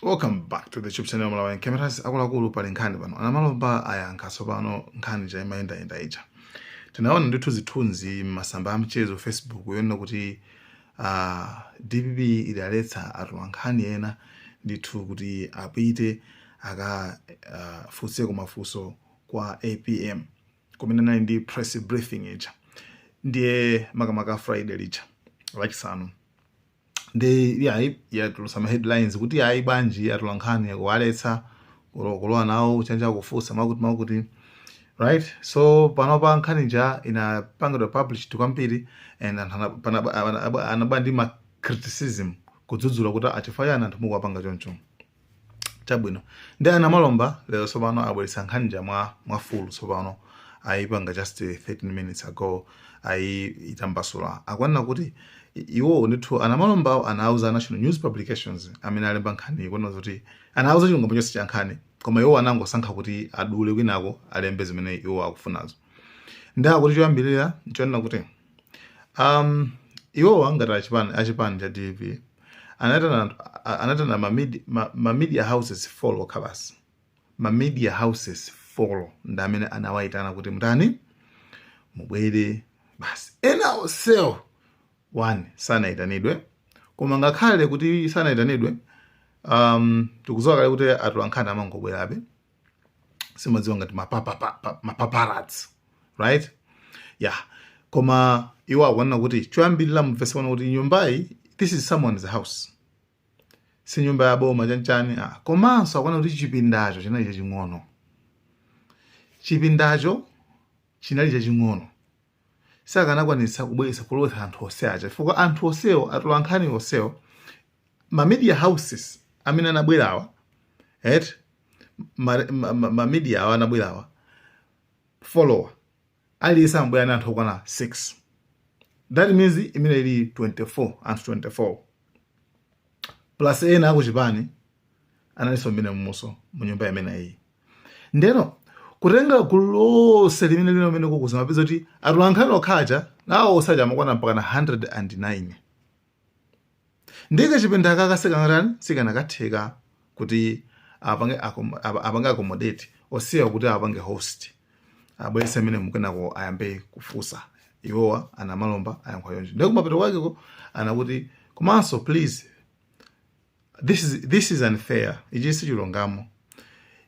Welcome back to the YouTube channel Malawi Cameras. Akuluakulu, pali nkhani pano. Anamalomba ayankha tsopano nkhani ija imayendayenda ija. Tinaona ndithu zithunzi m'masamba a mchezo, Facebook, yonena kuti DPP idaletsa atolankhani ena ndithu kuti apite akafunseko mafunso kwa APM kumene anali ndi press briefing ija, ndiye makamaka Friday lija, Lachisanu. Ndi yayi, yatulusa ma headlines kuti ayi, bwanji atolankhani akuwaletsa kulowa nawo chanja kufunsa makuti makuti, right? So panopa nkhani ija inapangidwa published kwambiri and anthu anabwera ndi ma criticism, kudzudzula kuti achifukwa chani anthu mukuwapanga choncho. Chabwino, ndi Anamalomba lero tsopano abweretsa nkhani ija mwa full. Tsopano ayipanga just 13 minutes ago, ayitambasula. Akuonena kuti iwo ndithu Anamalomba anauza National News Publications amene alemba nkhani kuona kuti anauza chilungamo chonse cha nkhani, koma iwo anangosankha kuti adule kwinako alembe zimene iwo akufunazo. Ndi akuti choyambirira nchonena kuti iwowa ngati achipani cha DPP anatana ma media houses four okha basi. Ma media houses four ndi amene anawayitana kuti mutani, mubwere basi. Ena onsewo, one, sanayitanidwe. Koma ngakhale kuti sanayitanidwe, tikudziwa kale kuti atolankhani amangobwerabe, simadziwa ngati mapaparazzi, right? Yeah, koma iwo akuonena kuti choyambirira mumvese kuona kuti nyumbayi, this is someone's house, si nyumba ya boma chanchani. Ah, komanso akuona kuti chipindacho chinali chaching'ono, chipindacho chinali chaching'ono, sakanakwanitsa kubweretsa, kulowetsa anthu onse aja, chifukwa anthu onsewo, atolankhani onsewo, ma media houses amene anabwerawa, right, ma media awa anabwerawa four, aliyense amabwera ndi anthu okwana 6. That means imene ili 24, anthu 24 plus ena akuchipani analinso mmene mumuso mu nyumba imeneyi. Ndeno kutenga gulu lonse limene lino limene kukuza, mapeza kuti atolankhani okhaja nawo osaja amakwana mpaka na 109. Ndike chipinda kaka sikanatani, sikanakatheka kuti apange accommodate osiya, kuti apange host, abwerese amene mukenako ayambe kufusa. Iwowa Anamalomba ayankhula choncho. Ndiye kumapeto kwakeko anakuti komanso, please, this is unfair, ichi si chilungamo.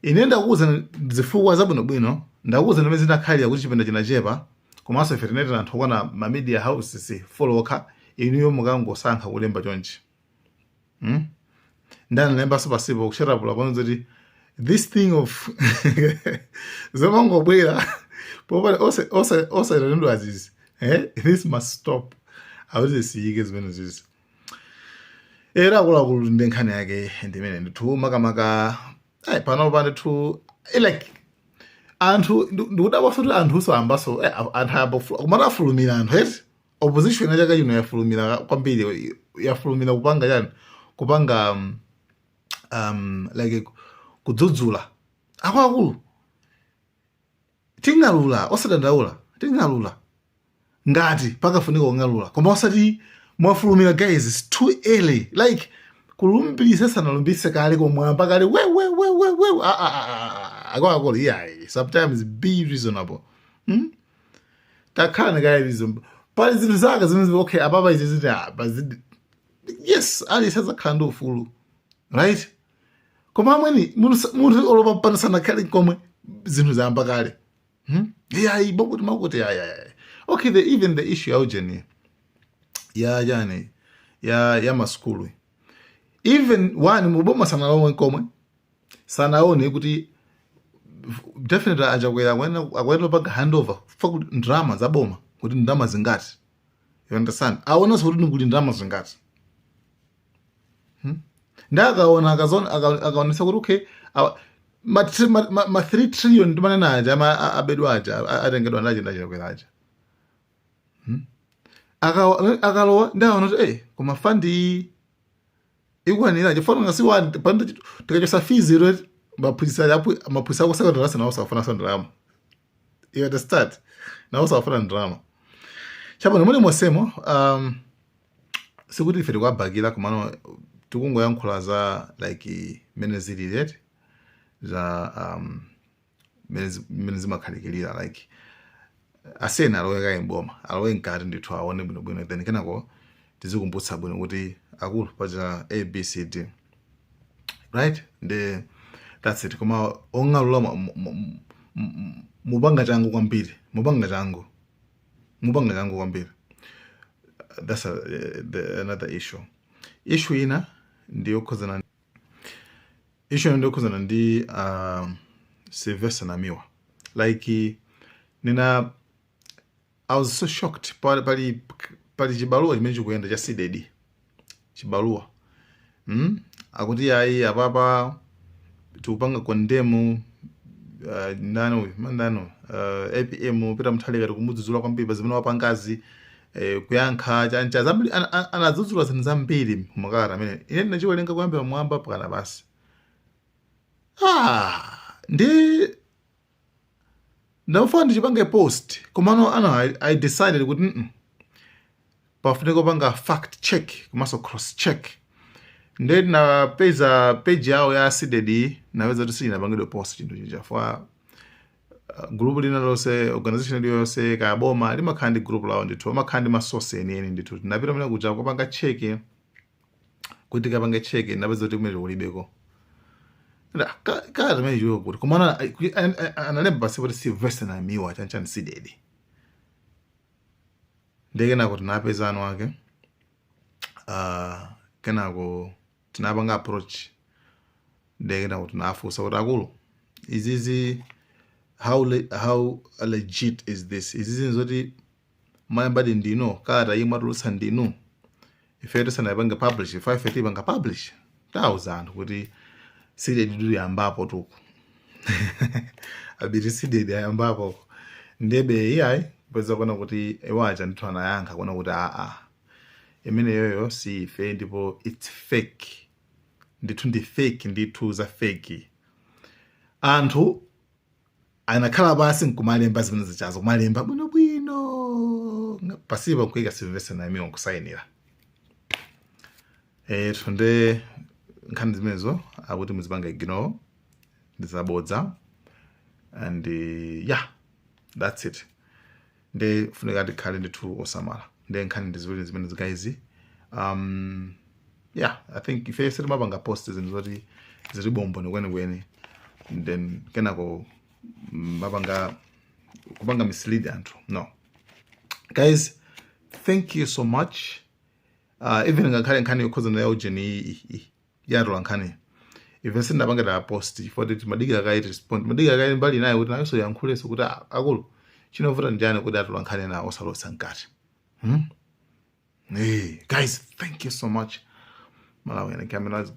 Ine ndakuwuza zifukwa zabwinobwino, ndakuwuza ndimene zinakhalira kuti chipinda chinachepa, komanso ife tinetera anthu okwana ma media houses four okha, inuyo mukangosankha kulemba chonchi, Ndanalembanso pasipo kusharapula kwanza kuti this thing of zomangobwera popanda osayitanidwa azizi, eh? This must stop, akuti zisiyike zimene zizi. Era akuluakulu, ndi nkhani yake ndimene ndithu makamaka ayi panopa ndithu, like anthu ndikudabwanso kuti anthuso ambaso, anthu ayamba kumati afulumira anthu eti. Opposition ya chaka chino yafulumira kwambiri, yafulumira kupanga chani, kupanga like kudzudzula. Akuluakulu, ting'alula, osadandaula, ting'alula ngati pakafunika kung'alula, koma osati mwafulumira guys, it's too early. Like kulumbirisa sanalumbise kale, komwamba kale we we we we we. Ah, ah, ah, ah, akuluakulu, iyayi, sometimes be reasonable, Takhala kale reasonable. Pali zinthu zake zimene, okay, apapa izi ziti apa ziti, yes, aliyense adzakhala ndi ufulu, right? Koma amweni munthu olopa pano sanakhale komwe, zinthu zayamba kale, Iyayi, makuti makuti, ayi ayi. Okay, even the issue ya ujeni, ya chani, ya masukulu, even one muboma sanalowe komwe, sanaone kuti definitely Achakwera akuyenera kupanga handover fa kuti ndalama za boma, kuti ndalama zingati, you understand? Aonenso kuti kuti ndalama zingati, Ndi akaona akaonesa kuti okay, ma 3 trillion timanena aja abedwa aja, atengedwa ndi aja Achakwera aja, Akalowa ndi aona kuti koma fund iyi ikwanira, chifukwa ngasi one pano tikachosa fees iro, maphunzitsa ako secondary nawo safuna ndalama, you understand? Nawo safuna ndalama. Chabwino, muli mosemo, sikuti ife tikuwabakira, komano Tikungoyankhula za like mmene zilili za mmene zimakhalikirira, like asena alowe kaye mboma, alowe mkati ndithu, aone bwinobwino, then kenako tizikumbutsa bwino kuti akulu paja ABCD, right? Ndi that's it. Koma ong'alula mupanga changu kwambiri, mupanga changu, mupanga changu kwambiri. That's another issue. Issue ina ndiyokhuzana, issue ina ndiyokhuzana ndi Sylvester Namiwa. Like nina, I was so shocked. Pali chibaluwa chimene chikuyenda cha CDEDI, chibaluwa, Akuti ayi, apapa tikupanga condemn ndani uyu, mandani, APM Peter Mutharika, tikumudzudzula kwambiri pa zimene wapangazi, kuyankha chancha zambiri. Anadzudzula zinthu zambiri mumakalata amene ine ndinachiwerenga kuyambira mwamba pakana basi. Ah, ndi ndamufuna ndichipange post, komano ano I decided kuti pafunika kupanga fact check komanso cross check. Ndiye ndinapeza page yawo ya CDEDI, napeza kuti sichinapangidwe post chinthu chija fa group lina lonse, organization iliyonse, kaya boma, limakhala ndi group lawo ndithu, amakhala ndi ma source enieni ndithu. Tinapita mene kuja kupanga check, kuti tikapange check, ndinapeza kuti kumene kulibeko kaya timene chiwo kuti komana analemba pasi kuti Sylvester Namiwa chanchani CDEDI. Ndiye kenako tinapeza anu ake, kenako tinapanga approach. Ndiye kenako tinafunsa kuti akulu, izizi how legit is this? Izizi nzoti mayambadi ndino kalata imwe atulutsa ndinu? Ife tisanayipange publish, ife tiyipanga publish, tauza anthu kuti CDEDI tuyambapo tuku abiti, CDEDI ayambapo. Ndebe iyayi, kupeza kuona kuti iwaja ndithu anayankha kuona kuti aa, imeneyoyo si ife, ndipo it's fake ndithu, ndi fake ndithu, za fake. Anthu anakhala pasi nkumalemba zimene zichazo, kumalemba bwinobwino, pasipa nkuika Sylvester Namiwa nkusayinira. Tunde nkhani zimenezo akuti muzipanga ignore, ndizabodza. And yeah, that's it. Nde funika tikhale ndithu osamala. Nde nkhani ndi ziwiri zimene, guys. Yeah, I think ife sitimapanga post zinthu zoti zili bomboni kwenikweni, then kenako mapanga kupanga mislead anthu. No, guys, thank you so much. Even ngakhale nkhani yokhuzana ya ujeni yatola nkhani, ife sindapanga post chifukwa timadikira kayi respond, madikira kayi mbali naye kuti nayenso yankhulenso kuti, "Ah, akulu, chinovuta njani kuti atola nkhani nawo osalotsa mkati?" Hey, guys, thank you so much. Malawi and cameras.